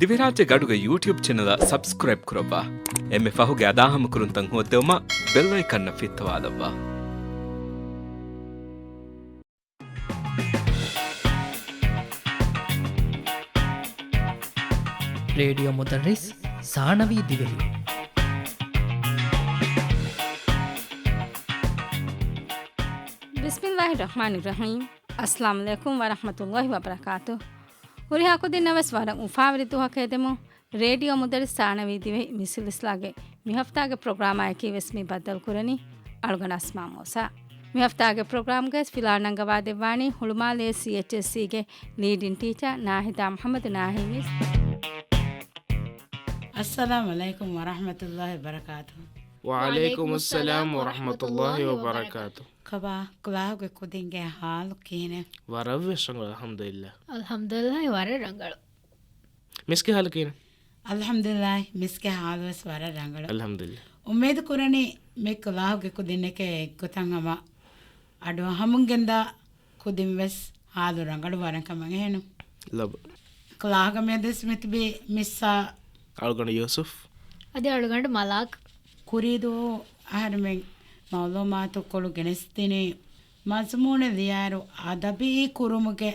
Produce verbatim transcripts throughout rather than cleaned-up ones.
ދިވެހިރާއްޖޭގެ އަޑުގެ ޔޫޓިއުބް ޗެނަލަށް ސަބްސްކްރައިބް ކުރައްވާ. އެންމެ ފަހުގެ އަދާހަމަކުރުންތައް ހޯއްދެވުމަށް ބެލް އައިކަންއަށް ފިއްތަވާލައްވާ. ރޭޑިއޯ މުދައްރިސް ސާނަވީ ދިވެހި. ބިސްމިއްލާހި ރަޙްމާނި ރަޙީމް. އައްސަލާމު ޢަލައިކުމް ވަރަޙްމަތުﷲި ވަބަރަކާތު. ހުރިހާ ކުދިންނަށް ވެސް ވަރަށް އުފާވެރި ދުވަހަކަށް އެދެމުން، ރޭޑިއޯ މުދައްރިސް ސާނަވީ ދިވެހި މި ސިލްސިލާގެ މި ހަފްތާގެ ޕްރޮގްރާމާއެކީ ވެސް މި ބައްދަލުކުރަނީ އަޅުގަނޑު އަސްމާ މޫސާ. މި ހަފްތާގެ ޕްރޮގްރާމްގައި ވެސް ފިލާ ނަންގަވާދެއްވާނީ ހުޅުމާލޭ ސީއެޗްއެސްސީގެ ލީޑިން ޓީޗާ ނާހިދާ މުޙައްމަދު ނާހިމް ވެސް. އައްސަލާމު ޢަލައިކުމް ވަރަޙްމަތުﷲި ވަބަރަކާތު. ވަޢަލައިކުމުއްސަލާމް ވަރަޙްމަތުﷲި ވަބަރަކާތު. ކޮބާ ކްލާހުގެ ކުދިންގެ ޙާލު ކިހިނެއް؟ ވަރަށް ވެސް ރަނގަޅު، އަލްޙަމްދުލިއްލާހް. އަލްޙަމްދުލިއްލާހް، ވަރަށް ރަނގަޅު. މިސްގެ ޙާލު ކިހިނެއް؟ އަލްޙަމްދުލިއްލާހް، މިސްގެ ޙާލު ވެސް ވަރަށް ރަނގަޅު. އަލްޙަމްދުލިއްލާހް. އުއްމީދު ކުރަނީ މި ކްލާހުގެ ކުދިންނެކޭ އެއްގޮތަށް ހަމަ އަޑު އަހަމުން ގެންދާ ކުދިން ވެސް ހާލު ރަނގަޅު ވަރަށް ކަމަށް އެހެނު. ލަބު. ކްލާހުގަ މިއަދު ވެސް މިތިބީ މިސްއާ އަޅުގަނޑު ޔޫސުފް. އަދި އަޅުގަނޑު މަލާކް. ކުރީދުވަހު އަހަރުމެން މައުލޫމާތު ކޮޅު ގެނެސްދިނީ މަޒުމޫނެއް ލިޔާއިރު އަދަބީ ކުރުމުގެ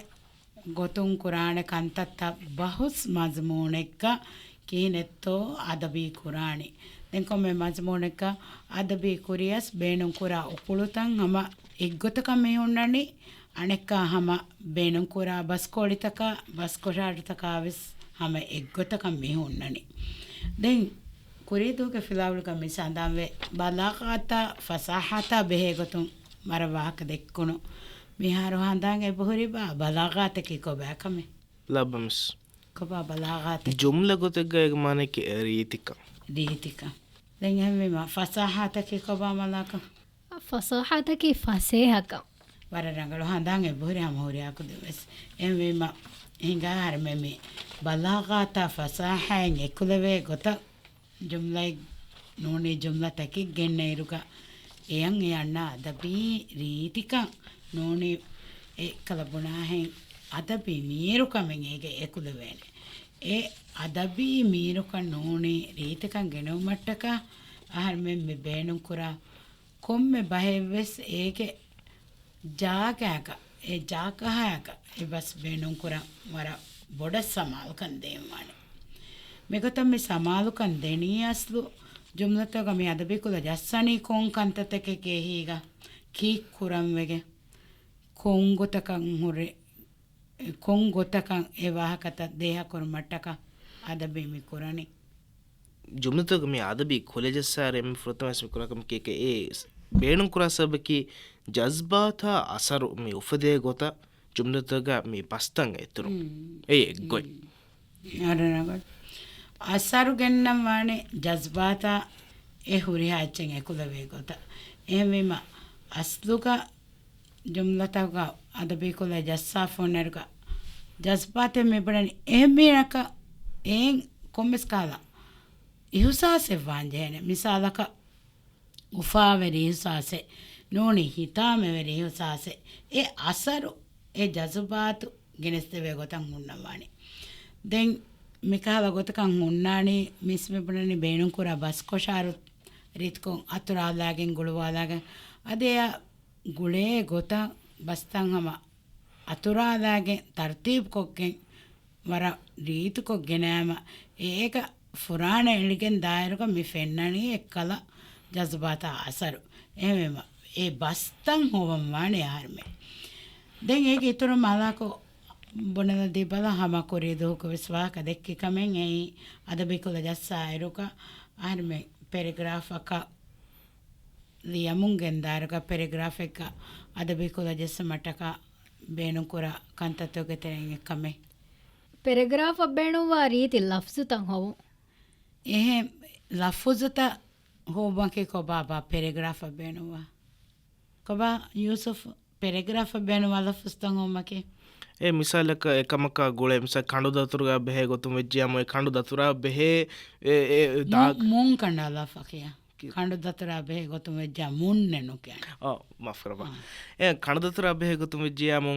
ގޮތުން ކުރާނެ ކަންތައްތައް ބަހުސް މަޒުމޫނެއްގަ ކިހިނެއްތޯ އަދަބީ ކުރާނީ. ދެން ކޮންމެ މަޒުމޫނެއްގަ އަދަބީ ކުރިޔަސް ބޭނުންކުރާ އުކުޅުތައް ހަމަ އެއްގޮތަކަށް މި ހުންނަނީ، އަނެއްކާ ހަމަ ބޭނުންކުރާ ބަސްކޮޅިތަކާ، ބަސްކޮށާރުތަކާ ވެސް ހަމަ އެއްގޮތަކަށް މި ހުންނަނީ. ދެން ކުރީދުވަހުގެ ފިލާވަޅުގަ މި ސަނދާންވެ ބަލާޣާތާ ފަސާހާތާ ބެހޭ ގޮތުން ވަރަށް ވާހަކަ ދެއްކުނު. މިހާރު ހަނދާން އެބަހުރިބާ ބަލާޣާތަކީ ކޮބާކަމެއް؟ ލައްބަ މިސް. ކޮބާ ބަލާޣާތަކީ؟ ޖުމްލަ ގޮތެއްގަ އޭގެ މާނައަކީ ރީތިކަން. ރީތިކަން. ދެން އެހެންވީމަ ފަސާހާތަކީ ކޮބާ މަލާކަ؟ ފަސާހާތަކީ ފަސޭހަކަން. ވަރަށް ރަނގަޅު ހަނދާން އެބަހުރި ހަމަ ހުރިހާ ކުދިން ވެސް. އެހެންވީމަ ހިނގާ އަހަރެމެން މި ބަލާޣާތާ ފަސާހައިން އެކުލެވޭ ގޮތަށް ޖުމްލައެއް ނޫނީ ޖުމްލަތަކެއް ގެންނައިރުގަ އެޔަށް އެ އަންނަ އަދަބީ ރީތިކަން ނޫނީ އެ ކަލަ ބުނާހެން އަދަބީ މީރުކަމެއް އޭގެ އެކުލެވޭނެ. އެ އަދަބީ މީރުކަން ނޫނީ ރީތިކަން ގެނެވުމަށްޓަކާ އަހަރެމެން މި ބޭނުންކުރާ ކޮންމެ ބަހެއްވެސް އޭގެ ޖާގައަކަށް، އެ ޖާގަހައަކަށް އެ ބަސް ބޭނުންކުރަން ވަރަށް ބޮޑަށް ސަމާލުކަން ދޭންވާނެ. މިގޮތަށް މި ސަމާލުކަން ދެނީ އަސްލު ޖުމްލަތަކުގަ މި އަދަބީކުލަ ޖައްސަނީ ކޮން ކަންތައްތަކެކޭ ހީގަ ކީއްކުރަންވެގެން ކޮން ގޮތަކަށް ހުރެ، ކޮން ގޮތަކަށް އެ ވާހަކަތައް ދޭހަކުރުމަށްޓަކާ އަދަބީ މި ކުރަނީ. ޖުމްލަތަކުގަ މި އަދަބީ ކުލަ ޖައްސާއިރު އެންމެ ފުރަތަމަ ވެސް މި ކުރާ ކަމަކީ އެ ބޭނުންކުރާ ސަބަބަކީ ޖަޒްބާތާ އަސަރު މި އުފެދޭ ގޮތަށް ޖުމްލަތަކުގަ މި ބަސްތައް އެތުރުން. މް. އެއީ އެއްގޮތް. މް. އަރަނަގަ. އަސަރު ގެންނަން ވާނެ ޖަޒްބާތާ އެ ހުރިހާ އެއްޗެއް އެކުލެވޭ ގޮތަށް. އެހެންވީމަ އަސްލުގަ ޖުމްލަތަކުގަ އަދަބީކުލަ ޖައްސާފަ ހުންނައިރުގަ ޖަޒްބާތެއް މި ބުނަނީ އެހެން މީހަކަށް އެއިން ކޮންމެސް ކަހަލަ އިހުސާސެއް ވާން ޖެހޭނެ. މިސާލަކަށް އުފާވެރި އިހުސާސެއް ނޫނީ ހިތާމަވެރި އިހުސާސެއް އެ އަސަރު އެ ޖަޒުބާތު ގެނެސްދެވޭ ގޮތަށް ހުންނަންވާނެ. ދެން މިކަހަލަ ގޮތަކަށް ހުންނާނީ މިސް މި ބުނަނީ ބޭނުންކުރާ ބަސްކޮށާރު ރީތިކޮށް އަތުރާލާގެން ގުޅުވާލާގެން އަދި އެއަށް ގުޅޭ ގޮތަށް ބަސްތައް ހަމަ އަތުރާލާގެން ތަރުތީބުކޮށްގެން ވަރަށް ރީތިކޮށް ގެނައިމަ އޭގަ ފުރާނަ އެޅިގެން ދާއިރުގަ މި ފެންނަނީ އެއްކަލަ ޖަޒުބާތާ އަސަރު. އެހެންވީމަ އެ ބަސްތައް ހޮވަން ވާނެ އަހަރުމެން. ދެން އޭގެ އިތުރު މަލާކު ބުނެލަދީބަލަ ހަމަ ކުރީ ދުވަހުގަ ވެސް ވާހަކަ ދެއްކި ކަމެއް އެއީ އަދަބީކުލަ ޖައްސާ އިރުގަ އަހަރުމެން ޕެރެގްރާފަކަށް ލިޔަމުން ގެންދާއިރުގަ ޕެރެގްރާފެއްގަ އަދަބީކުލަ ޖެއްސުމަށްޓަކާ ބޭނުންކުރާ ކަންތައްތަކުގެ ތެރެއިން އެއްކަމެއް. ޕެރެގްރާފަށް ބޭނުންވާ ރީތި ލަފްޒުތައް ހޮވުން. އެހެން ލަފުޒުތައް ހޮވުމަކީ ކޮބާބާ ޕެރެގްރާފަށް ބޭނުންވާ؟ ކޮބާ ޔޫސުފް ޕެރެގްރާފަށް ބޭނުންވާ ލަފުޒުތައް ހޮވުމަކީ؟ އެ މިސާލަކަށް އެކަމަކާ ގުޅޭ މިސާ ކަނޑުދަތުރުގަ ބެހޭ ގޮތުން ވެއްޖިޔާމު އެ ކަނޑުދަތުރާ ބެހޭ އެ، އެ، ދާ-، މު-، މުން ކަނޑާލާފަ ކިޔާ. ކި-، ކަނޑުދަތުރާ ބެހޭ ގޮތުން ވެއްޖާ މުންނެއް ނުކިޔާނެ. އޯ، މާފުކުރައްވާ. އާ. އެ ކަނޑުދަތުރާ ބެހޭ ގޮތުން ވެއްޖިޔާމު،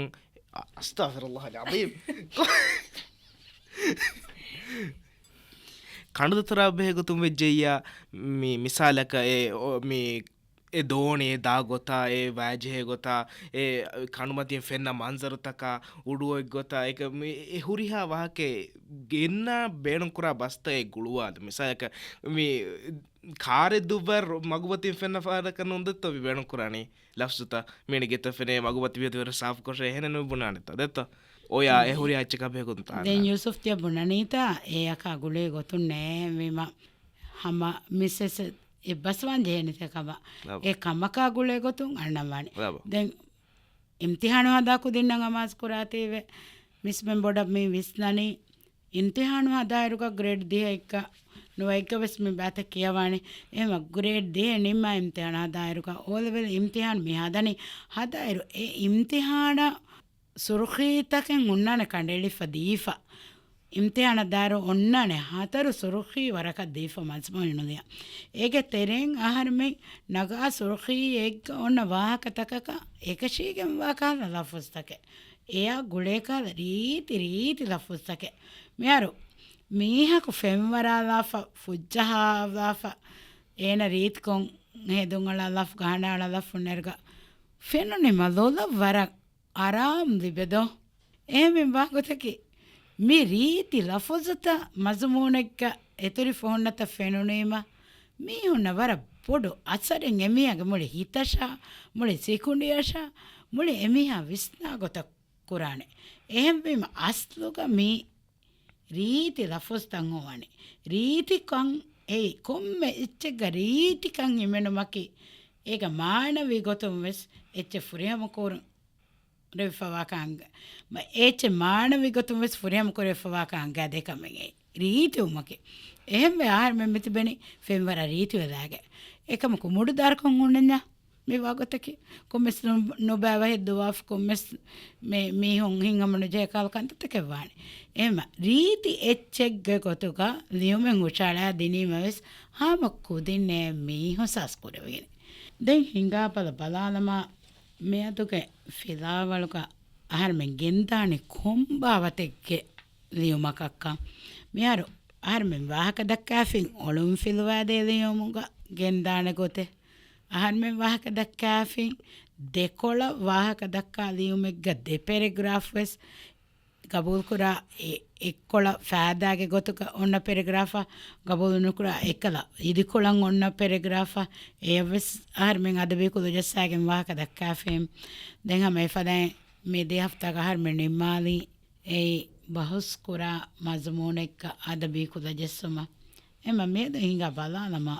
އަ-، އަސްތަޣްފިރުﷲ އަލްޢަޒީމް. ކަނޑުދަތުރާ ބެހޭ ގޮތުން ވެއްޖެއްޔާ، މި މިސާލަކަށް އެ، އޮ، މި އެ ދޯނި އެ ދާ ގޮތާ، އެ ވާޖެހޭ ގޮތާ، އެ ކަނޑުމަތިން ފެންނަ މަންޒަރުތަކާ، އުޑުއޮތް ގޮތާ، އެކަ މި އެ ހުރިހާ ވާހަކައެއް ގެންނާ ބޭނުންކުރާ ބަސްތައް އެ ގުޅުވާލު. މިސާލަކަށް މި ކާރެއް ދުއްވާ ރޮ-، މަގުމަތިން ފެންނަ ފަހަރަކަށް ނުން ދެއްތޯ މި ބޭނުންކުރާނީ ލަފްޒުތައް. މީނި ގެތަށް ފެނޭ މަގުމަތި ބިޔަދުވެރި ސާފުކޮށޭ އެހެނެއް ނުބުނާނެތޯ ދެއްތޯ؟ އޮޔާ އެ ހުރިހާ އެއްޗަކާ ބެހޭ ގޮތުން ތާން. ދެން ޔޫސުފް ތިޔަ ބުނަނީތާ އެއަކާ ގުޅޭ ގޮތުން ނޭ ވީމަ ހަމަ މިސެސް އެއްބަސްވާން ޖެހޭނެތޭ ކަމަށް. އެ ކަމަކާ ގުޅޭ ގޮތުން އަންނަން ވާނެ. ދެން އިމްތިހާނު ހަދާ ކުދިންނަށް އަމާޒު ކުރާތީވެ މިސްމެން ބޮޑަށް މި ވިސްނަނީ، އިމްތިހާނު ހަދާއިރުގަ ގްރޭޑް ދިހަ އެއްގަ ނުވައެއްގަ ވެސް މި ބާތައް ކިޔަވާނެ. އެހެމަ ގްރޭޑް ދިހަ ނިންމާ އިމްތިހާނު ހަދާއިރުގަ އޯލެވެލް އިމްތިހާނު މި ހަދަނީ ހަދާއިރު އެ އިމްތިހާނަށް ސުރުޚީތަކެއް ހުންނާނެ ކަނޑައެޅިފަ ދީފަ. އިމްތިހާނަށް ދާއިރު އޮންނާނެ ހަތަރު ސުރުޚީ ވަރަކަށް ދީފަ މަޒްމޫނު ނުލިޔާ. އޭގެ ތެރެއިން އަހަރުމެން ނަގާ ސުރުޚީ އެއްގަ އޮންނަ ވާހަކަތަކަކަށް އެކަށީގެންވާ ކަހަލަ ލަފުޒުތަކެއް. އެއާ ގުޅޭ ކަހަލަ ރީތި ރީތި ލަފުޒުތަކެއް. މިހާރު މީހަކު ފެންވަރާލާފަ، ފުއްޖަހާލާފަ، އޭނަ ރީތިކޮށް ހެދުން އަޅާ ލަފް ގަހަނާ އަޅާ ލަފް ހުންނައިރުގަ ފެނުނީމަ ލޮލަށް ވަރަށް އަރާމް ލިބެދޯ. އެހެންވާ ގޮތަކީ، މި ރީތި ލަފުޒުތައް މަޒުމޫނެއްގަ އެތުރިފަ ހުންނަތަ ފެނުނީމަ، މީހުންނަށް ވަރަށް ބޮޑު އަސަރެއް އެމީހާގެ މުޅި ހިތަށާ، މުޅި ސިކުނޑިއަށާ، މުޅި އެމީހާ ވިސްނާ ގޮތަށް ކުރާނެ. އެހެންވީމަ، އަސްލުގަ މި ރީތި ލަފުޒުތައް ހޮވަނީ. ރީތިކަން އެއީ، ކޮންމެ އެއްޗެއްގަ ރީތިކަން ހިމެނުމަކީ، އޭގަ މާނަވީ ގޮތުން ވެސް އެއްޗެއް ފުރިހަމަ ކުރުން ރެވިފަވާކަން އަނގަ-، މަ-، އެއްޗެއް މާނަވީ ގޮތުން ވެސް ފުރިހަމަ ކުރެވިފަވާކަން އަނގަ ދެކަމެއް އެއީ. ރީތިވުމަކީ. އެހެންވެ އަހަރުމެން މިތިބެނީ ފެންވަރަށް ރީތިވެލާގެ. އެކަމަކު މުޑު ދާރުކޮށް ހުންނަންޏާ މި ވާގޮތަކީ، ކޮންމެސް ނު-، ނުބައި ވަހެއް ދުވާފަ، ކޮންމެސް މި-، މީހުން ހިތްހަމަ ނުޖެހޭ ކަހަލަ ކަންތައްތަކެއް ވާނެ. އެހެމަ ރީތި އެއްޗެއްގެ ގޮތުގަ ލިޔުމެއް ހުށައަޅާ ދިނީމަ ވެސް ހަމަ ކުދިންނޭ މީހުސާސް ކުރެވިގެން. ދެން ހިނގާބަލަ ބަލާލަމާ މިއަދުގެ ފިލާވަޅުގަ އަހަރުމެން ގެންދާނީ ކޮން ބާވަތެއްގެ ލިޔުމަކަށްކަން. މިހާރު އަހަރުމެން ވާހަކަ ދައްކާފިން އޮޅުންފިލުވާދޭ ލިޔުމުގަ ގެންދާނެ ގޮތެއް. އަހަރުމެން ވާހަކަ ދައްކާފިން ދެކޮޅަށް ވާހަކަ ދައްކާ ލިޔުމެއްގަ ދެ ޕެރެގްރާފް ވެސް ގަބޫލުކުރާ، އެ-، އެއްކޮޅަށް ފައިދާގެ ގޮތުގަ އޮންނަ ޕެރެގްރާފަށް ގަބޫލު ނުކުރާ، އެއްކަލަ އިދިކޮޅަށް އޮންނަ ޕެރެގްރާފަށް އެޔަށްވެސް އަހަރުމެން އަދަބީ ކުލަ ޖައްސާގެން ވާހަކަ ދައްކާފިން. ދެން ހަމަ އެފަދައިން މި ދެ ހަފްތާގަ އަހަރުމެން ނިންމާލީ އެއީ ބަހުސް ކުރާ މަޒުމޫނެއްގަ އަދަބީ ކުލަ ޖެއްސުމަށް. އެމަ މިއަދު ހިނގާ ބަލާލަމާ،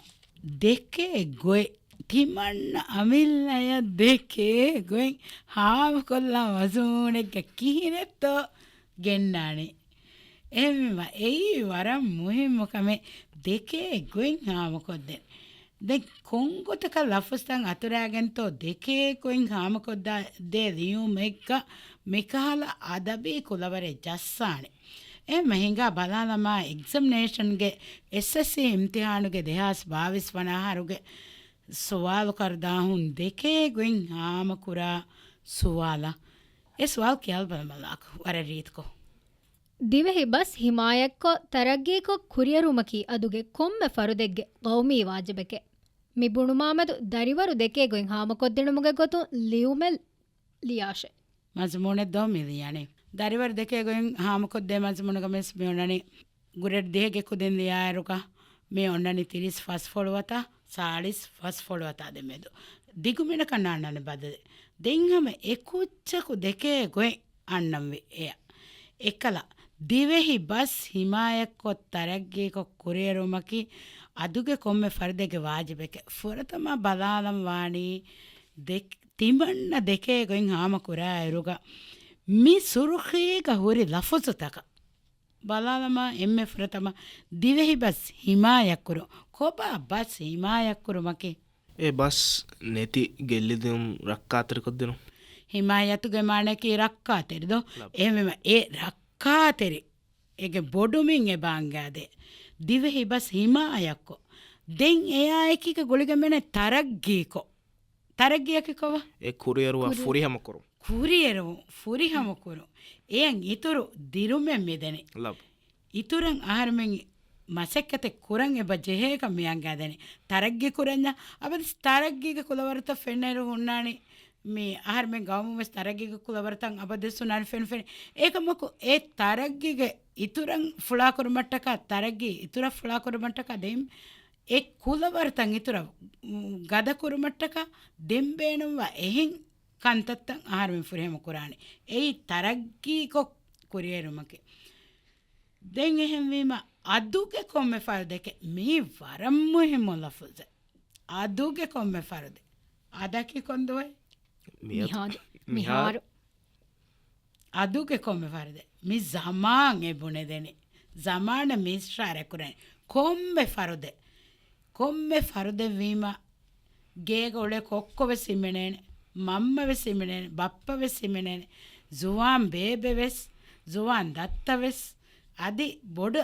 ދެކޭ ގޮތް، ތިމަންނަ އަމިއްލަޔަށް ދެކޭ ގޮތް ހާމަކޮށްލާ މަޒުމޫނެއްގަ ކިހިނެއްތޯ ގެންނާނީ. އެހެންވީމަ އެއީ ވަރަށް މުހިއްމު ކަމެއް، ދެކޭ ގޮތް ހާމަކޮށްދޭން. ދެން ކޮންގޮތަކަށް ލަފުޒުތައް އަތުރާގެންތޯ ދެކޭ ގޮތް ހާމަކޮށްދޭ ލިޔުމެއްގަ މިކަހަލަ އަދަބީ ކުލަވަރެއް ޖައްސާނެ. އެހެންމަ ހިނގާ ބަލާލަމާ، އެގްޒަމިނޭޝަންގެ އެސްއެސްސީ އިމްތިހާނުގެ ދެހާސް ބާވީސް ވަނަ އަހަރުގެ ސުވާލު ކަރުދާހުން ދެކޭ ގޮތް ހާމަކުރާ ސުވާލަށް. އެ ސުވާލު ކިޔާލަބަލަމާ ވަރަށް ރީތިކޮށް. ދިވެހި ބަސް ހިމާޔަތްކޮށް، ތަރައްގީކޮށް، ކުރިއެރުވުމަކީ އަދުގެ ކޮންމެ ފަރުދެއްގެ ގައުމީ ވާޖިބެކޭ. މި ބުނުމާމެދު ދަރިވަރު ދެކޭ ގޮތް ހާމަކޮށްދިނުމުގެ ގޮތުން ލިޔުމެއް ލިޔާށޭ. މަޒުމޫނެއް ދޯ މި ލިޔަނީ؟ ދަރިވަރު ދެކޭ ގޮތް ހާމަކޮށްދޭ މަޒުމޫނުގަ މިސް މި އޮންނަނީ ގްރޭޑް ދިހަގެ ކުދިން ލިޔާއިރުގަ މި އޮންނަނީ ތިރީސް ފަސް ފޮޅުވަތާ، ސާޅީސް ފަސް ފޮޅުވަތާ ދެމެދު. ދިގުމިނަކަށް ނާންނާނެ ބަދަލެއް. ދެން ހަމަ އެ ކުއްޖަކު ދެކޭ ގޮތް އަންނަންވީ އެއަށް. އެކަލަ، ދިވެހި ބަސް ހިމާޔަތްކޮށް، ތަރައްގީކޮށް، ކުރިއެރުމަކީ އަދުގެ ކޮންމެ ފަރުދެއްގެ ވާޖިބެކޭ. ފުރަތަމަ ބަލާލަން ވާނީ ދެ-، ތިމަންނަ ދެކޭ ގޮތް ހާމަ ކުރާއިރުގަ މި ސުރުޚީގަ ހުރި ލަފުޒުތަކަށް. ބަލާލަމާ އެންމެ ފުރަތަމަ ދިވެހި ބަސް ހިމާޔަތްކުރުން. ކޮބާ ބަސް ހިމާޔަތްކުރުމަކީ؟ އެ ބަސް ނެތި ގެއްލިދިއުން ރައްކާތެރިކޮށްދިނުން. ހިމާޔަތުގެ މާނައަކީ ރައްކާތެރި ދޯ؟ އެހެންވީމަ އެ ރައްކާތެރި އޭގެ ބޮޑުމިން އެބަ އަންގާދޭ. ދިވެހި ބަސް ހިމާޔަތްކޮށް، ދެން އެއާ އެކީގަ ގުޅިގެން މިއޮންނަނީ ތަރައްގީކޮށް. ތަރައްގީއަކީ ކޮބާ؟ އެ ކުރިއެރުވާ ކުރި-، ފުރިހަމަކުރުން. ކުރިއެރުވުން، ފުރިހަމަކުރުން. އެއަށް އިތުރު ދިރުމެއް މިދެނީ. ލަބް. އިތުރަށް އަހަރުމެން މަސައްކަތެއް ކުރަން އެބަ ޖެހޭކަން މި އަންގާދެނީ. ތަރައްގީ ކުރަންޏާ އަބަދު ތަރައްގީގެ ކުލަވަރުތައް ފެންނައިރު ހުންނާނީ މި އަހަރުމެން ގައުމުވެސް ތަރައްގީގެ ކުލަވަރުތައް އަބަދުވެސް ހުންނާނެ ފެން ފެން. އެކަމަކު އެ ތަރައްގީގެ އިތުރަށް ފުޅާކުރުމަށްޓަކާ، ތަރައްގީ އިތުރަށް ފުޅާކުރުމަށްޓަކާ ދެން އެ ކުލަވަރުތައް އިތުރަށް، މް، ގަދަކުރުމަށްޓަކާ ދެން ބޭނުންވާ އެހެން ކަންތައްތައް އަހަރުމެން ފުރިހަމަ ކުރާނެ. އެއީ ތަރައްގީކޮށް ކުރިއެރުމަކީ. ދެން އެހެންވީމަ، އަދުގެ ކޮންމެ ފަރުދެކެ މީ ވަރަށް މުހިއްމު ލަފުޒެއް. އަދުގެ ކޮންމެ ފަރުދެ. އަދަކީ ކޮންދުވަހެއް؟ މިއަދު. މިހާރު. މިހާރު. އަދުގެ ކޮންމެ ފަރުދެ. މި ޒަމާން އެ ބުނެދެނީ. ޒަމާނަށް މި އިޝާރާތް ކުރަނީ. ކޮންމެ ފަރުދެ. ކޮންމެ ފަރުދެއް ވީމަ، ގޭގަ އުޅޭ ކޮއްކޮ ވެސް ހިމެނޭނެ، މަންމަ ވެސް ހިމެނޭނެ، ބައްޕަ ވެސް ހިމެނޭނެ، ޒުވާން ބޭބެ ވެސް، ޒުވާން ދައްތަ ވެސް، އަދި ބޮޑު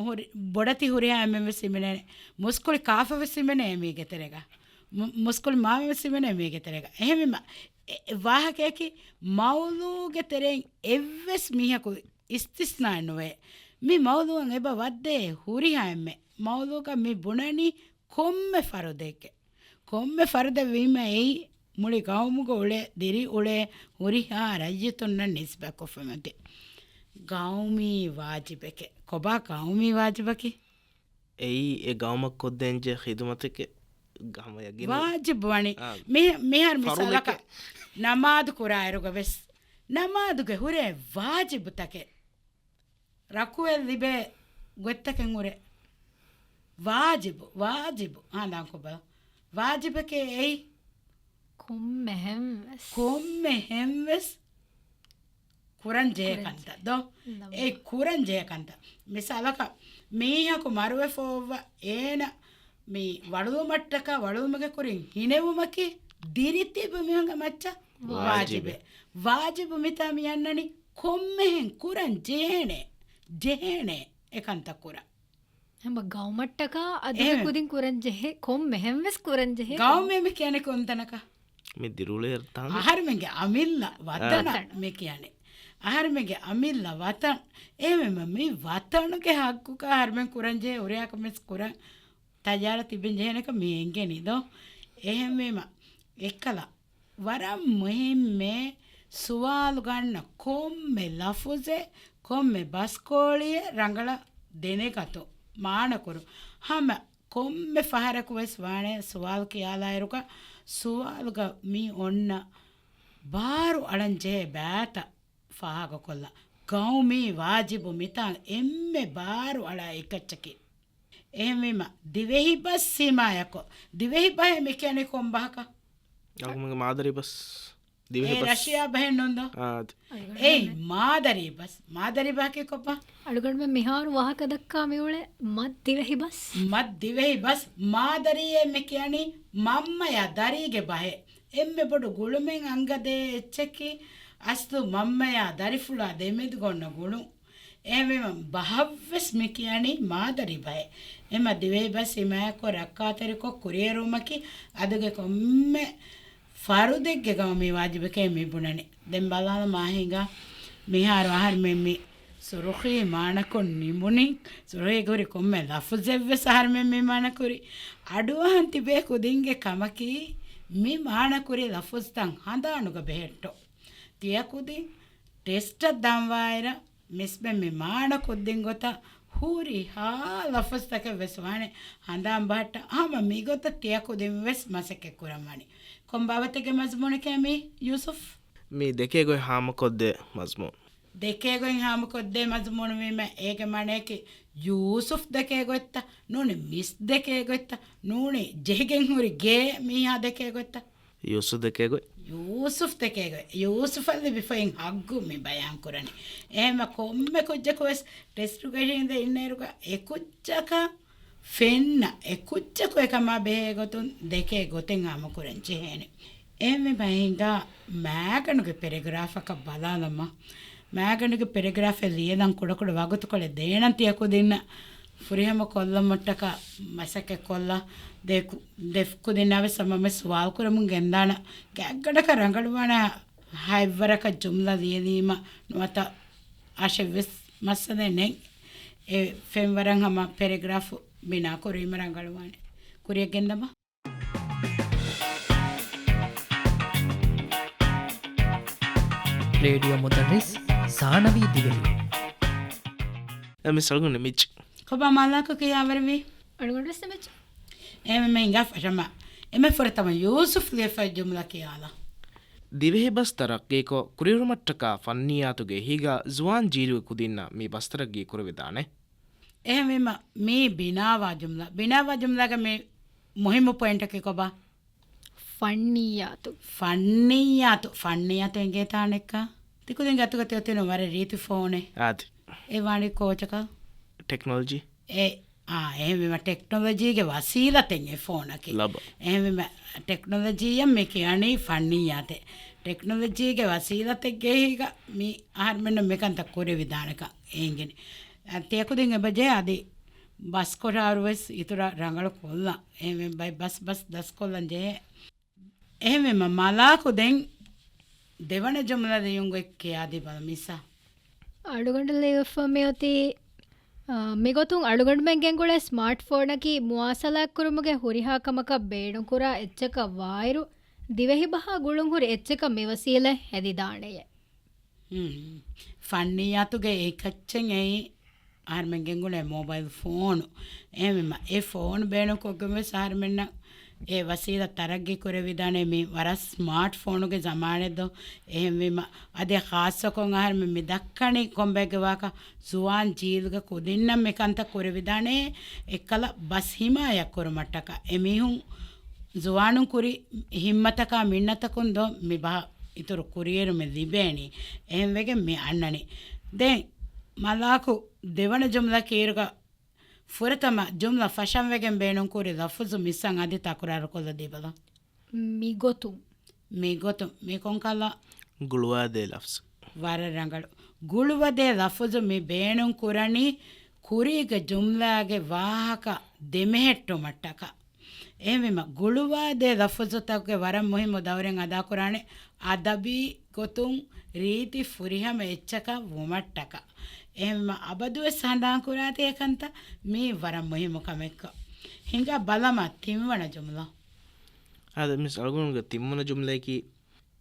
ހުރި-، ބޮޑެތި ހުރިހާ އެންމެން ވެސް ހިމެނޭނެ، މުސްކުޅި ކާފަ ވެސް ހިމެނޭ މީގެ ތެރޭގަ، މު-، މުސްކުޅި މާމަ ވެސް ހިމެނޭ މީގެ ތެރޭގަ. އެހެންވީމަ، އެ، އެ ވާހަކަޔަކީ މައުޟޫގެ ތެރެއިން އެއްވެސް މީހަކު އިސްތިސްނާއެއް ނުވޭ. މި މައުޟޫއަށް އެބަ ވައްދޭ ހުރިހާ އެންމެ މައުޟޫގަ މި ބުނަނީ ކޮންމެ ފަރުދެއްގެ، ކޮންމެ ފަރުދެއް ވީމަ އެއީ މުޅި ގައުމުގަ އުޅޭ، ދިރި އުޅޭ ހުރިހާ ރައްޔިތުންނަށް ނިސްބަތްކޮށްފަ މަތި ގައުމީ ވާޖިބެކެ. ކޮބާ ގައުމީ ވާޖިބަކީ؟ އެއީ އެ ގައުމަށް ކޮށްދޭންޖެހޭ ޚިދުމަތެކެ. ހަމަ ޔަގީން. ވާޖިބު ވަނީ. އާ. މި-، މިހާރު މިސާލަކަށް ފަރުދެކެ. ނަމާދު ކުރާއިރުގަ ވެސް، ނަމާދުގެ ހުރޭ ވާޖިބުތަކެއް. ރަކުޢަތް ލިބޭ ގޮތްތަކެއް ހުރޭ. ވާޖިބު، ވާޖިބު. ހާ، ދާންކޮބާ؟ ވާޖިބެކޭ އެއީ. ކޮންމެހެން ވެސް. ކޮންމެހެން ވެސް ކުރަން ޖެހޭ ކުރަން ކަންތައް ދޯ؟ ނަމަ. އެ ކުރަން ޖެހޭ ކަންތައް. މިސާލަކަށް، މީހަކު މަރުވެފަ އޮއްވާ އޭނަ މި ވަޅުލުމަށްޓަކާ ވަޅުލުމުގެ ކުރިން ހިނެވުމަކީ ދިރިތިބު މީހުންގެ މައްޗަށް ވާޖިބެއް. ވާޖިބެއް. ވާޖިބު މިތާ މި އަންނަނީ ކޮންމެހެން ކުރަން ޖެހޭނެ، ޖެހޭނެ އެ ކަންތައް ކުރަން. ހަމަ ގައުމަށްޓަކާ އަދުގެ އެހެން. ކުދިން ކުރަން ޖެހޭ، ކޮންމެހެން ވެސް ކުރަން ޖެހޭ. ގައުމޭ މި ކިޔަނީ ކޮންތަނަކަށް؟ މި ދިރިއުޅޭ ތާނގެ. އަހަރުމެންގެ އަމިއްލަ ވަތަނަށް ވަތަން. މި ކިޔަނީ. އަހަރުމެންގެ އަމިއްލަ ވަތަން. އެހެންވީމަ މި ވަތަނުގެ ހައްގުގަ އަހަރުމެން ކުރަން ޖެހޭ ހުރިހާ ކަމެއް ކުރަން ތައްޔާރަށް ތިބެން ޖެހޭނެކަން މި އެނގެނީ ދޯ؟ އެހެންވީމަ އެއްކަލަ ވަރަށް މުހިއްމޭ ސުވާލު ގަންނަ ކޮންމެ ލަފުޒެއް، ކޮންމެ ބަސްކޯޅިއެއް ރަނގަޅަށް ދެނެގަތު، މާނަކުރު. ހަމަ ކޮންމެ ފަހަރަކު ވެސް ވާނެ ސުވާލު ކިޔާލާއިރުގަ، ސުވާލުގަ މި އޮންނަ ބާރު އަޅަން ޖެހޭ ބައިތައް ފާހަގަކޮށްލާ. ގައުމީ ވާޖިބު މިތާ އެންމެ ބާރު އަޅާ އެކައްޗަކީ. އެހެންވީމަ، ދިވެހި ބަސް ހިމާޔަކޮށް، ދިވެހި ބަހެއް މި ކިޔަނީ ކޮން ބަހަކަށް؟ އަޅުގަނޑުގެ މާދަރީ ބަސް. ދިވެހި އެ ބަސް. ރަޝިޔާ ބަހެއް ނޫން ދޯ؟ އާ، އާދެ. އެއީ މާދަރީ ބަސް. މާދަރީ ބަހަކީ ކޮބާ؟ އަޅުގަނޑުމެން މިހާރު ވާހަކަ ދައްކާ މިއުޅޭ މައްދިވެހި ބަސް. މައްދިވެހި ބަސް. މާދަރީއޭ މި ކިޔަނީ މަންމަޔާ ދަރީގެ ބަހެއް. އެންމެ ބޮޑު ގުޅުމެއް އަންގަދޭ އެއްޗަކީ އަސްލު މަންމަޔާ ދަރިފުޅާ ދެމެދުގަ އޮންނަ ގުޅުން. އެހެންވީމަ ބަހަށްވެސް މި ކިޔަނީ މާދަރީ ބަހެއް. އެމަ ދިވެހި ބަސް ހިމާޔަތްކޮށް ރައްކާތެރިކޮށް ކުރިއެރުވުމަކީ އަދުގެ ކޮންމެ ފަރުދެއްގެ ގައުމީ ވާޖިބެކޭ މި ބުނަނީ. ދެން ބަލާލަ މާހިނގާ މިހާރު އަހަރުމެން މި ސުރުޚީ މާނަކޮށް ނިމުނީ، ސުރުޚީގަ ހުރި ކޮންމެ ލަފުޒެއްވެސް އަހަރުމެން މި މާނަކުރި. އަޑުއަހަން ތިބޭ ކުދިންގެ ކަމަކީ މި މާނަކުރި ލަފުޒްތައް ހަނދާނުގަ ބެހެއްޓުން. ތިޔަ ކުދިން ޓެސްޓަށް ދަންވާއިރަށް މިސްބެން މި މާނަ ކޮށްދިން ގޮތަށް ހުރިހާ ލަފުޒްތަކެއް ވެސް ވާނެ ހަނދާން ބަހައްޓަ ހަމަ މިގޮތަށް ތިޔަ ކުދިން ވެސް މަސައްކަތް ކުރަން ވާނެ. ކޮން ބާވަތެއްގެ މަޒުމޫނެކޭ މީ ޔޫސުފް؟ މީ ދެކޭ ގޮތް ހާމަކޮށްދޭ މަޒުމޫން. ދެކޭ ގޮތް ހާމަކޮށްދޭ މަޒުމޫނު ވީމަ އޭގެ މާނަޔަކީ ޔޫސުފް ދެކޭ ގޮތްތައް ނޫނީ މިސް ދެކޭ ގޮތްތައް ނޫނީ ޖެހިގެން ހުރި ގޭ މީހާ ދެކޭ ގޮތްތައް. ޔޫސުފް ދެކޭ ގޮތް. ޔޫސުފް ދެކޭ ގޮތް. ޔޫސުފަށް ލިބިފައި ހައްގު މި ބަޔާން ކުރަނީ. އެހެންމަ ކޮންމެ ކުއްޖަކު ވެސް ޓެސްޓުގަ ހިނދެ އިންނައިރުގަ އެ ކުއްޖަކަށް ފެންނަ އެ ކުއްޖަކު އެކަމާ ބެހޭ ގޮތުން ދެކޭ ގޮތެއް ހާމަ ކުރަން ޖެހޭނެ. އެހެންވީމަ ހިނގާ މާގަނޑުގެ ޕެރެގްރާފަކަށް ބަލާލަމާ. މާގަނޑުގެ ޕެރެގްރާފެއް ލިޔެލަން ކުޑަކުޑަ ވަގުތުކޮޅެއް ދޭނަން ތިޔަ ކުދިންނަށް. ފުރިހަމަ ކޮށްލަމަށްޓަކާ މަސައްކަތް ކޮށްލާ. ދެ ކު-، ދެ ކުދިންނާ ވެސް ހަމަ ސުވާލު ކުރަމުން ގެންދާނަ. ގާތްގަނޑަކަށް ރަނގަޅުވާނެ ހަތްވަރަކަށް ޖުމްލަ ލިޔެލީމަ ނުވަތަ އަށެއްވެސް މައްސަލައެއް ނެތް. އެ ފެންވަރަށް ހަމަ ޕެރެގްރާފް ބިނާ ކުރީމަ ރަނގަޅުވާނެ. ކުރިއަށް ގެންދަމާ. ރޭޑިއޯ މުދައްރިސް ސާނަވީ ދިވެހި. އެ މިސް އަޅުގަނޑު ނިމިއްޖެ. ކޮބާ މާލާކު ކިޔާވަރެވީ؟ އަޅުގަނޑު ވެސް ނިމިއްޖެ. އެހެންވީމަ ހިނގާ ފަށަމާ. އެންމެ ފުރަތަމަ ޔޫސުފް ލިޔެފައި ޖުމްލަ ކިޔާލާ. ދިވެހި ބަސް ތަރައްގީކޮށް، ކުރިއެރުމަށްޓަކާ ފަންނިއްޔާތުގެ އެހީގަ ޒުވާން ޖީލުގެ ކުދިންނަށް މި ބަސް ތަރައްގީ ކުރެވިދާނެ. އެހެންވީމަ މީ ބިނާވާ ޖުމްލަ. ބިނާވާ ޖުމްލާގަ މި މުހިއްމު ޕޮއިންޓަކީ ކޮބާ؟ ފަންނިއްޔާތު. ފަންނިއްޔާތު. ފަންނިއްޔާތު އެނގޭތާނެއްކާ؟ ތިކުދިންގެ އަތުގަ ތިއޮތީނު ވަރަށް ރީތި ފޯނެއް. އާދެ. އެ ވާނީ ކޯޗަކަށް؟ ޓެކްނޮލޮޖީ. އެ، އާ، އެހެންވީމަ ޓެކްނޮލޮޖީގެ ވަސީލަތެއް އެ ފޯނަކީ. ލަބަ. އެހެންވީމަ ޓެކްނޮލޮޖީއަށް މި ކިޔަނީ ފަންނިއްޔާތެއް. ޓެކްނޮލޮޖީގެ ވަސީލަތެއްގެ އެހީގަ މި އަހަރުމެންނަށް މިކަންތައް ކުރެވިދާނެކަން އެނގެނީ. އަ، ތިޔަކުދިން އެބަޖެހޭ އަދި ބަސް ކޮށާއިރު ވެސް އިތުރަށް ރަނގަޅު ކޮށްލަން. އެހެންވެ ބަސް ބަސް ދަސްކޮށްލަން ޖެހޭ. އެހެންވީމަ މަލާކު ދެން ދެވަނަ ޖުމްލަ ލިޔުން ގޮތް ކިޔާދީބަލަ މިސްއާ. އަޅުގަނޑު ލިޔުއްފަ މިއޮތީ، އާ، މިގޮތުން އަޅުގަނޑުމެން ގެންގުޅޭ ސްމާޓް ފޯނަކީ މުވާސަލާތްކުރުމުގެ ހުރިހާ ކަމަކަށް ބޭނުންކުރާ އެއްޗަކަށް ވާއިރު، ދިވެހިބަހާ ގުޅުންހުރި އެއްޗަކަށް މި ވަސީލަތް ހެދިދާނެޔޭ. ހުން. ފަންނިއްޔާތުގެ އެކައްޗެއް އެއީ އަހަރުމެން ގެންގުޅޭ މޯބައިލް ފޯނު. އެހެންވީމަ އެ ފޯނު ބޭނުންކޮށްގެން ވެސް އަހަރުމެންނަށް އެ ވަސީލަތް ތަރައްގީ ކުރެވިދާނެ. މި ވަރަށް ސްމާޓް ފޯނުގެ ޒަމާނެއް ދޯ. އެހެންވީމަ އަދި ޚާއްޞަކޮށް އަހަރުމެން މި ދައްކަނީ ކޮންބައެއްގެ ވާހަކަ؟ ޒުވާން ޖީލުގެ ކުދިންނަށް މި ކަންތައް ކުރެވިދާނެ. އެއްކަލަ ބަސް ހިމާޔަތް ކުރުމަށްޓަކާ، އެމީހުން ޒުވާނުން ކުރި ހިންމަތަކާ މިންނަތަކުން ދޯ މި ބަހަށް އިތުރު ކުރިއެރުމެއް ލިބޭނީ. އެހެންވެގެން މި އަންނަނީ. ދެން މަލާކު ދެވަނަ ޖުމްލަ ކީރުގަ ފުރަތަމަ ޖުމްލަ ފަށަންވެގެން ބޭނުންކުރި ލަފުޒު މިސްއަށް އަދި ތަކުރާރުކޮށްލަ ދީބަލަ. މިގޮތުން. މިގޮތުން. މި ކޮންކަހަލަ؟ ގުޅުވާދޭ ލަފްޒު. ވަރަށް ރަނގަޅު. ގުޅުވަދޭ ލަފުޒު މި ބޭނުން ކުރަނީ ކުރީގެ ޖުމްލާގެ ވާހަކަ ދެމެހެއްޓުމަށްޓަކާ. އެހެންވީމަ، ގުޅުވާދޭ ލަފުޒުތަކުގެ ވަރަށް މުހިއްމު ދައުރެއް އަދާކުރާނެ އަދަބީ ގޮތުން ރީތި ފުރިހަމަ އެއްޗަކަށް ވުމަށްޓަކާ. އެހެންވީމަ، އަބަދުވެސް ހަނދާންކުރާތި އެކަންތައް މީ ވަރަށް މުހިއްމު ކަމެއްކަން. ހިނގާ ބަލަމާ ތިންވަނަ ޖުމްލަ. އާދެ، މިސް އަޅުގަނޑުގެ ތިންވަނަ ޖުމްލައަކީ،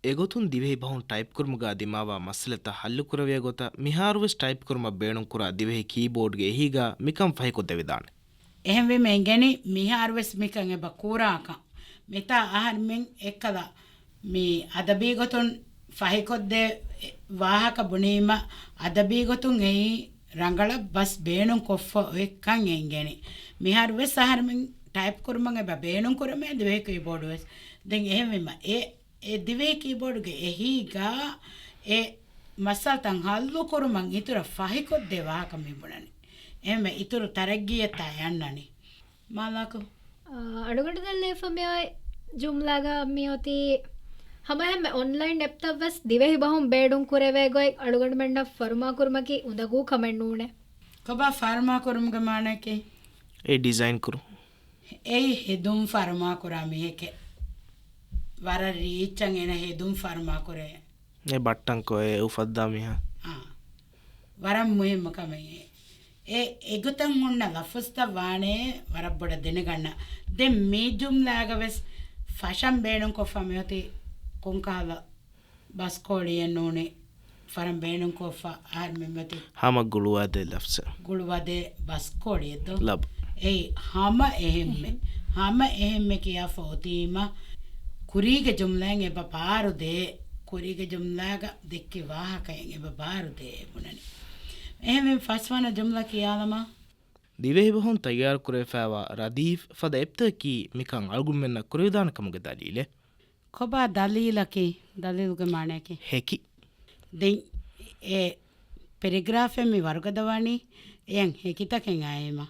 އެގޮތުން ދިވެހި ބަހުން ޓައިޕްކުރުމުގަ ދިމާވާ މައްސަލަތައް ހައްލުކުރެވޭ ގޮތަށް މިހާރުވެސް ޓައިޕްކުރުމަށް ބޭނުންކުރާ ދިވެހި ކީބޯޑްގެ އެހީގަ މިކަން ފަހިކޮށްދެވިދާނެ. އެހެންވީމަ އެނގެނީ މިހާރުވެސް މިކަން އެބަ ކުރާކަން. މިތާ އަހަރުމެން އެއްކަލަ މި އަދަބީގޮތުން ފަހިކޮށްދޭ ވާހަކަ ބުނީމަ، އަދަބީގޮތުން އެއީ ރަނގަޅަށް ބަސް ބޭނުންކޮށްފަ އޮތްކަން އެނގެނީ. މިހާރުވެސް އަހަރުމެން ޓައިޕްކުރުމަށް އެބަ ބޭނުންކުރަމޭ ދިވެހި ކީބޯޑުވެސް. ދެން އެހެންވީމަ އެ އެ ދިވެހި ކީބޯޑުގެ އެހީގަ އެ މައްސަލަތައް ހައްލުކުރުމަށް އިތުރަށް ފަހިކޮށްދޭ ވާހަކަ މި ބުނަނީ. އެހެންވެ އިތުރު ތަރައްގީއަށް އަންނަނީ. މާލާކު. އާ، އަޅުގަނޑު ދެއްލެވިފަ މިއޮތް ޖުމްލާގަ މިއޮތީ ހަމައެހެންމެ އޮންލައިން އެޕްތައް ވެސް ދިވެހި ބަހުން ބޭނުން ކުރެވޭ ގޮތް އަޅުގަނޑުމެންނަށް ފަރުމާ ކުރުމަކީ އުނދަގޫ ކަމެއް ނޫނޭ. ކޮބާ ފަރުމާ ކުރުމުގެ މާނައަކީ؟ އެ ޑިޒައިން ކުރުން. އެއީ ހެދުން ފަރުމާކުރާ މީހެކޭ. ވަރަށް ރީއްޗަށް އޭނަ ހެދުން ފަރުމާކުރޭ. އެ ބައްޓަންކޮށް އެ އުފައްދާ މީހާ. އާ. ވަރަށް މުހިއްމު ކަމެއް. އެ، އެގޮތަށް ހުންނަ ލަފުޒުތައް ވާނެ ވަރަށް ބޮޑަށް ދެނެގަންނަ. ދެން މި ޖުމްލާގަ ވެސް ފަށަން ބޭނުންކޮށްފަ މިއޮތީ ކޮންކަހަލަ ބަސް ކޯޅިއެއް ނޫނީ. ފަރަން ބޭނުންކޮށްފަ އަހަރުމެން މަތި. ހަމަ ގުޅުވާދޭ ލަފްޒެއް. ގުޅުވާދޭ ބަސް ކޯޅިއެއް ދޯ؟ ލަބް. އެއީ ހަމަ އެހެންމެ. ހަމަ އެހެންމެ ކިޔާފަ އޮތީމަ، ކުރީގެ ޖުމްލައިން އެބަ ބާރުދޭ. ކުރީގެ ޖުމްލާގަ ދެއްކި ވާހަކައިން އެބަ ބާރުދޭ ބުނަނީ. އެހެންވެ ފަސްވަނަ ޖުމްލަ ކިޔާލަމާ. ދިވެހިބަހުން ތައްޔާރުކުރެވިފައިވާ ރަދީފް ފަދަ އެޕްތަކަކީ މިކަން އަޅުގަނޑުމެންނަށް ކުރެވިދާނެ ކަމުގެ ދަލީލެއް. ކޮބާ ދަލީލަކީ؟ ދަލީލުގެ މާނައަކީ؟ ހެކި. ދެން އެ ޕެރެގްރާފެއް މި ވަރުގަދަވާނީ އެޔަށް ހެކިތަކެއް އައީމަ.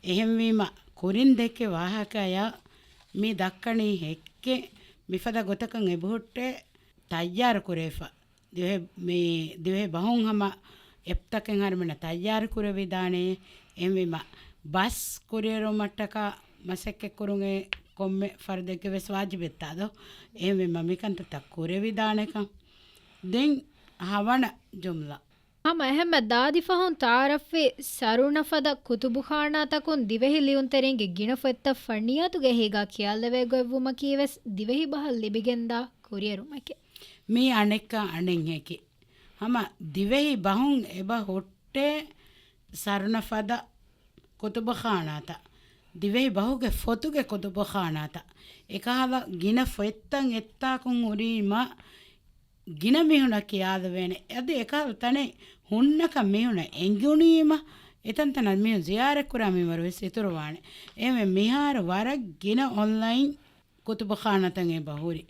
އެހެންވީމަ ކުރިން ދެއްކި ވާހަކަޔަށް މި ދައްކަނީ ހެއްކެއް މިފަދަ ގޮތަކަށް އެބަހުއްޓޭ ތައްޔާރު ކުރެވިފަ. ދިވެހި، މި ދިވެހި ބަހުން ހަމަ އެޕްތަކެއް އަހަރުމެންނަށް ތައްޔާރު ކުރެވިދާނެ. އެހެންވީމަ ބަސް ކުރިއެރުމަށްޓަކާ މަސައްކަތް ކުރުން އެ ކޮންމެ ފަރުދެއްގެ ވެސް ވާޖިބެއްތާ ދޯ؟ އެހެންވީމަ މިކަންތައްތައް ކުރެވިދާނެކަން. ދެން ހަވަނަ ޖުމްލަ. ހަމަ އެހެންމެ ދާދި ފަހުން ތައާރަފްވި ސަރުނަފަދަ ކުތުބުޚާނާތަކުން ދިވެހި ލިޔުންތެރިންގެ ގިނަ ފޮތްތައް ފަންނިއްޔާތުގެ އެހީގަ ކިޔާލެވޭ ގޮތްވުމަކީވެސް ދިވެހި ބަހަށް ލިބިގެންދާ ކުރިއެރުމެކެވެ. މީ އަނެއްކާ އަނެއްހެކި. ހަމަ ދިވެހި ބަހުން އެބަ ހުއްޓޭ ސަރުނަފަދަ ކުތުބުޚާނާތައް، ދިވެހި ބަހުގެ ފޮތުގެ ކުތުބުޚާނާތައް، އެކަހަލަ ގިނަ ފޮތްތައް އެއްތާކުން ހުރީމަ، ގިނަ މީހުނަށް ކިޔާލެވޭނެ. އަދި އެކަހަލަ ތަނެއް ހުންނަކަން މީހުނަށް އެނގުނީމަ، އެތަންތަނަށް މީހުން ޒިޔާރަތްކުރާ މިންވަރު ވެސް އިތުރުވާނެ. އެހެންވެ، މިހާރު ވަރަށް ގިނަ އޮންލައިން ކުތުބުޚާނާތައް އެބަ ހުރި.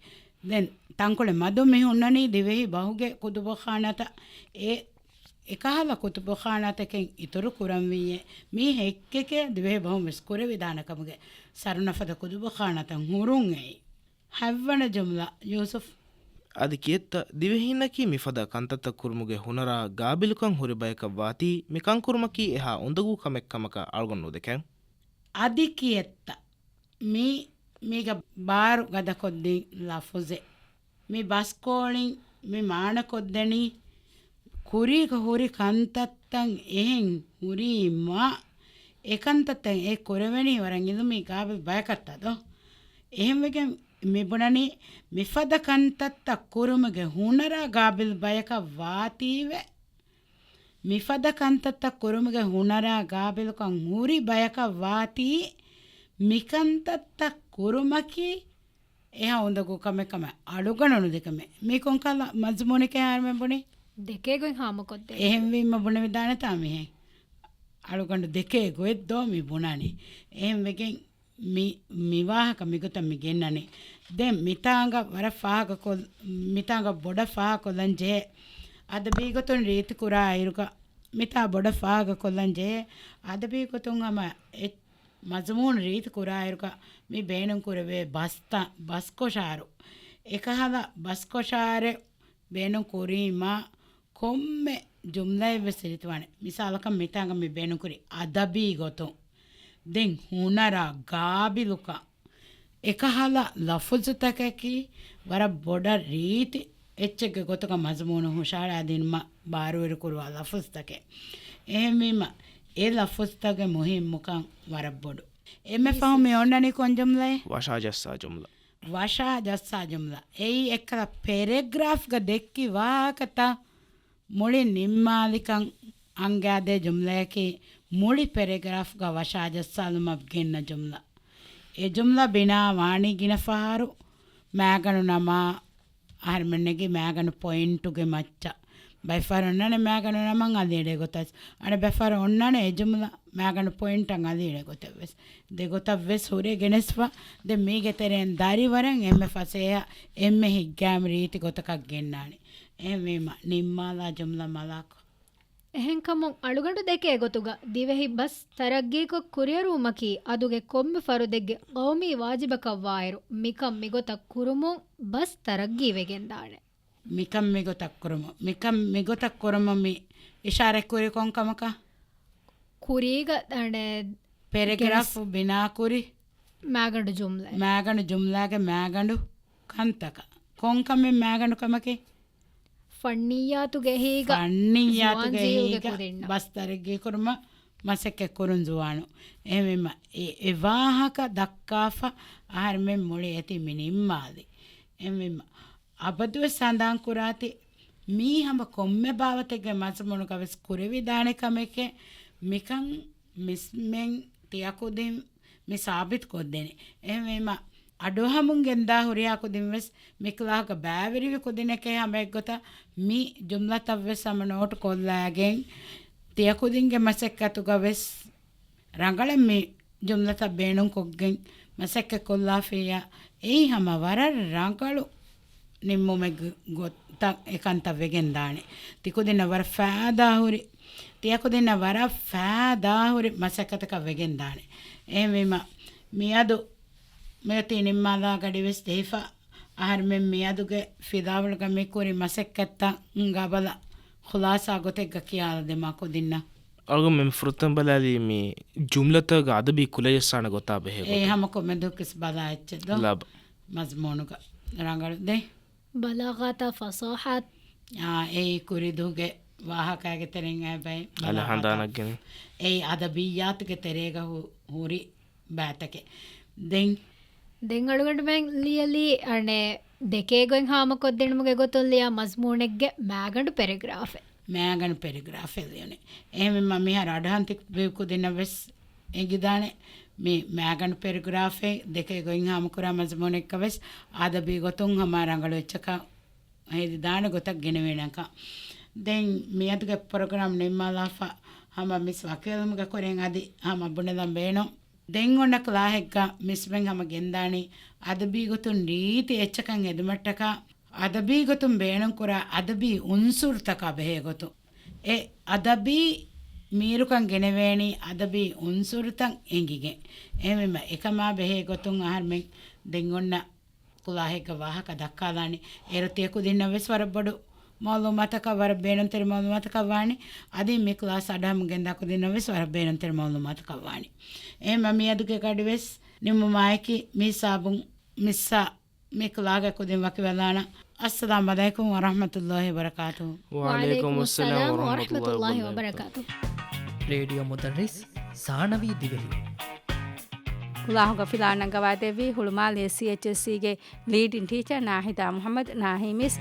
ދެން ތަންކޮޅެއް މަދު މި ހުންނަނީ ދިވެހި ބަހުގެ ކުތުބުޚާނާތައް. އެ އެކަހަލަ ކުތުބުޚާނާތަކެއް އިތުރު ކުރަންވީއޭ. މީ ހެއްކެކޭ ދިވެހި ބަހުން ވެސް ކުރެވިދާނެ ކަމުގެ ސަރުނަފަދަ ކުތުބުޚާނާތައް ހުރުން އެއީ. ހަތްވަނަ ޖުމްލަ، ޔޫސުފް. އަދި ކިއެއްތަ ދިވެހީންނަކީ މިފަދަ ކަންތައްތައް ކުރުމުގެ ހުނަރާ ގާބިލުކަން ހުރި ބަޔަކަށް ވާތީ، މި ކަންކުރުމަކީ އެހާ އުނދަގޫ ކަމެއް ކަމަކަށް އަޅުގަނޑު ނުދެކެން. އަދި ކިއެއްތަ؟ މީ، މީގަ ބާރު ގަދަކޮށްދިން ލަފުޒެއް. މި ބަސްކޯޅިން މި މާނަކޮށްދެނީ، ކުރީގަ ހުރި ކަންތައްތައް އެހެން ހުރީމަ، އެ ކަންތައްތައް އެ ކުރެވެނީ ވަރަށް އިލްމީ ގާބިލް ބަޔަކަށްތަ ދޯ؟ އެހެންވެގެން މި ބުނަނީ، މިފަދަ ކަންތައްތައް ކުރުމުގެ ހުނަރާ ގާބިލް ބަޔަކަށް ވާތީވެ، މިފަދަ ކަންތައްތައް ކުރުމުގެ ހުނަރާ ގާބިލުކަން ހުރި ބަޔަކަށް ވާތީ، މިކަންތައްތައް ކުރުމަކީ އެހާ އުނދަގޫ ކަމެއް ކަމަށް އަޅުގަނޑު ނުދެކެމެ. މީ ކޮންކަހަލަ މަޒުމޫނެކޭ އަހަރުމެން ބުނީ؟ ދެކޭ ގޮތް ހާމަކޮށްދޭ. އެހެންވީމަ ބުނެވިދާނެތާ މިހެން. އަޅުގަނޑު ދެކޭ ގޮތް ދޯ މި ބުނާނީ. އެހެންވެގެން މި، މި ވާހަކަ މިގޮތަށް މި ގެންނަނީ. ދެން މިތާނގަ ވަރަށް ފާހަގަކޮށް، މިތާނގަ ބޮޑަށް ފާހަގަކޮށްލަން ޖެހޭ. އަދަބީ ގޮތުން ރީތި ކުރާ އިރުގަ، މިތާ ބޮޑަށް ފާހަގަކޮށްލަން ޖެހޭ. އަދަބީ ގޮތުން ހަމަ އެ މަޒުމޫނު ރީތި ކުރާއިރުގަ މި ބޭނުން ކުރެވޭ ބަސްތައް، ބަސްކޮށާރު. އެކަހަލަ ބަސްކޮށާރެއް ބޭނުން ކުރީމަ ކޮންމެ ޖުމްލައެއް ވެސް ރީތިވާނެ. މިސާލަކަށް މިތާނގަ މި ބޭނުން ކުރީ އަދަބީ ގޮތުން. ދެން ހުނަރާ ގާބިލުކަން. އެކަހަލަ ލަފުޒުތަކަކީ ވަރަށް ބޮޑަށް ރީތި އެއްޗެއްގެ ގޮތުގަ މަޒުމޫނު ހުށަހަޅާދިނުމަށް ބާރުވެރިކުރުވާ ލަފުޒުތަކެއް. އެހެންވީމަ، އެ ލަފުޒުތަކުގެ މުހިއްމުކަން ވަރަށް ބޮޑު. އެންމެ ފަހުން މި އޮންނަނީ ކޮން ޖުމްލައެއް؟ ވަށާޖައްސާ ޖުމްލަ. ވަށާޖައްސާ ޖުމްލަ. އެއީ އެއްކަލަ ޕެރެގްރާފްގަ ދެއްކި ވާހަކަތައް މުޅި ނިންމާލިކަން އަންގާދޭ ޖުމްލަޔަކީ، މުޅި ޕެރެގްރާފްގަ ވަށާޖައްސާލުމަށް ގެންނަ ޖުމްލަ. އެ ޖުމްލަ ބިނާ ވާނީ ގިނަ ފަހަރު މައިގަނޑު ނަމާ، އަހަރެމެން ނެގި މައިގަނޑު ޕޮއިންޓުގެ މައްޗަށް. ބައެއް ފަހަރު އޮންނާނެ މައިގަނޑު ނަމަން އަލިއެޅޭ ގޮތަށް. އަނެއް ބައެއް ފަހަރު އޮންނާނެ އެ ޖުމްލަ މައިގަނޑު ޕޮއިންޓަށް އަލިއެޅޭ ގޮތެއް ވެސް. ދެ ގޮތަށް ވެސް ހުރޭ ގެނެސްފަ. ދެން މީގެ ތެރެއިން ދަރިވަރަށް އެންމެ ފަސޭހަ، އެންމެ ހިތްގައިމު ރީތި ގޮތަކަށް ގެންނާނެ. އެހެންވީމަ، ނިންމާލާ ޖުމްލަ މަލާކު. އެހެންކަމުން އަޅުގަނޑު ދެކޭ ގޮތުގަ ދިވެހި ބަސް ތަރައްގީކޮށް ކުރިއެރުވުމަކީ އަދުގެ ކޮންމެ ފަރުދެއްގެ ޤައުމީ ވާޖިބަކަށްވާއިރު، މިކަން މިގޮތަށް ކުރުމުން ބަސް ތަރައްގީވެގެންދާނެ. މިކަން މިގޮތަށް ކުރުމު، މިކަން މިގޮތަށް ކުރުމު މި އިޝާރަތްކުރީ ކޮން ކަމަކަށް؟ ކުރީގަ އަނެއް ޕެރެގްރާފް ގެނެސް ބިނާކުރި މާގަނޑު ޖުމްލަ. މާގަނޑު ޖުމްލާގެ މާގަނޑު ކަންތަކަށް. ކޮން ކަމެއް މާގަނޑު ކަމަކީ؟ ފަންނިއްޔާތުގެ އެހީގަ، ފަންނިއްޔާތުގެ ޒުވާން ޖީލުގެ އެހީގަ ކުދިންނަށް. ބަސް ތަރައްގީ ކުރުމަށް މަސައްކަތް ކުރުން ޒުވާނު. އެހެންވީމަ، އެ، އެ ވާހަކަ ދައްކާފަ އަހަރެމެން މުޅި އޭތި މި ނިންމާލި. އެހެންވީމަ، އަބަދުވެސް ހަނދާން ކުރާތި، މީ ހަމަ ކޮންމެ ބާވަތެއްގެ މަޒުމޫނުގަ ވެސް ކުރެވިދާނެ ކަމެކޭ، މިކަން މިސްމެން ތިޔަކުދިން މި ސާބިތު ކޮށްދޭނެ. އެހެންވީމަ، އަޑުއަހަމުން ގެންދާ ހުރިހާ ކުދިން ވެސް މި ކްލާހުގަ ބައިވެރިވި ކުދިނެކޭ ހަމަ އެއްގޮތަށް މި ޖުމްލަތައް ވެސް ހަމަ ނޯޓު ކޮށްލައިގެން، ތިޔަ ކުދިންގެ މަސައްކަތުގަ ވެސް ރަނގަޅަށް މި ޖުމްލަތައް ބޭނުންކޮށްގެން މަސައްކަތް ކޮށްލާފިއްޔާ، އެއީ ހަމަ ވަރަށް ރަނގަޅު ނިންމުމެއް ގޮ-، ގޮތަށް އެކަންތައް ވެގެން ދާނެ. ތިކުދިންނަށް ވަރަށް ފައިދާހުރި، ތިޔަކުދިންނަށް ވަރަށް ފައިދާހުރި މަސައްކަތަކަށް ވެގެން ދާނެ. އެހެންވީމަ، މިއަދު މިއޮތީ ނިންމާލާ ގަޑިވެސް ޖެހިފަ، އަހަރެމެން މިއަދުގެ ފިލާވަޅުގަ މި ކުރި މަސައްކަތްތައް ގަބަލަ ޚުލާސާ ގޮތެއްގަ ކިޔާލަދެމާ ކުދިންނަށް. އަޅުގަނޑު މި ފުރަތަމަ ބަލާލީ މި ޖުމްލަތަކުގެ އަދަބީ ކުލަ ޖައްސާނެ ގޮތާ ބެހޭ ގޮތެއް. އެ ހަމަ ކޮންމެ ދުވަހަކުވެސް ބަލާ އެއްޗެއް ދޯ؟ ލަބަ. މަޒުމޫނުގަ ރަނގަޅު ދޭ. ބަލާޣާތާ ފަސާހަތް. އާ، އެއީ ކުރިދުވަހުގެ ވާހަކައިގެ ތެރެއިން އައި ބައި އަލަ ހަނދާނަށް ގެނެ. އެއީ އަދަބިއްޔާތުގެ ތެރޭގަ ހު-، ހުރި ބައިތަކެއް. ދެން ދެން އަޅުގަނޑުމެން ލިޔަލީ އަނެއް ދެކޭ ގޮތް ހާމަކޮށްދިނުމުގެ ގޮތުން ލިޔާ މަޒްމޫނެއްގެ މާގަނޑު ޕެރެގްރާފެއް. މާގަނޑު ޕެރެގްރާފެއް ލިޔުނެ. އެހެންވީމަ މިހާރު އަޑުހަންތި ކުދިންނަށް ވެސް އެނގިދާނެ. މި މާގަނޑު ޕެރެގްރާފެއް ދެކޭ ގޮތް ހާމަކުރާ މަޒްމޫނެއްގަ ވެސް އަދަބީ ގޮތުން ހަމަ ރަނގަޅު އެއްޗަކަށް ހެދިދާނެ ގޮތަށް ގެނެވޭނެކަން. ދެން މިއަދުގެ ޕްރޮގްރާމް ނިންމާލާފަ ހަމަ މިސް ވަކިވެލުމުގެ ކުރިން އަދި ހަމަ ބުނެލަން ބޭނުން. ދެން އޮންނަ ކްލާހެއްގަ މިސްމެން ހަމަ ގެންދާނީ އަދަބީ ގޮތުން ރީތި އެއްޗަކަށް ހެދުމަށްޓަކާ އަދަބީ ގޮތުން ބޭނުންކުރާ އަދަބީ އުންސުރުތަކާ ބެހޭ ގޮތުން. އެ އަދަބީ މީރުކަން ގެނެވޭނީ އަދަބީ އުންސުރުތައް އެނގިގެން. އެހެންވީމަ އެކަމާ ބެހޭ ގޮތުން އަހަރުމެން ދެން އޮންނަ ކުލާހެއްގަ ވާހަކަ ދައްކާލާނީ. އޭރު ތިޔަ ކުދިންނަށް ވެސް ވަރަށް ބޮޑު މައުލޫމާތަކަށް ވަރަށް ބޭނުންތެރި މައުލޫމާތަކަށް ވާނީ. އަދި މި ކްލާސް އަޑުއަހަމުން ގެންދާ ކުދިންނަށް ވެސް ވަރަށް ބޭނުންތެރި މައުލޫމާތަކަށް ވާނީ. އެހެންމަ މިއަދުގެ ގަޑި ވެސް ނިމުމާއެކީ މި ހިސާބުން މިސްއާ މި ކްލާގެ ކުދިން ވަކިވެލާނަ. އައްސަލާމް ޢަލައިކުމް ވަރަޙްމަތުﷲި ވަބަރަކާތުހު. ވަޢަލައިކުމުއްސަލާމް ވަރަޙްމަތުﷲި ވަބަރަކާތުހު. ރޭޑިއޯ މުދައްރިސް ސާނަވީ ދިވެހި. ކުލާހުގަ ފިލާ ނަގަވާދެއްވީ ހުޅުމާލެ ސީއެޗްއެސްސީގެ ލީޑިން ޓީޗަރ ނާހިދާ މުޙައްމަދު ނާހީ މިސް.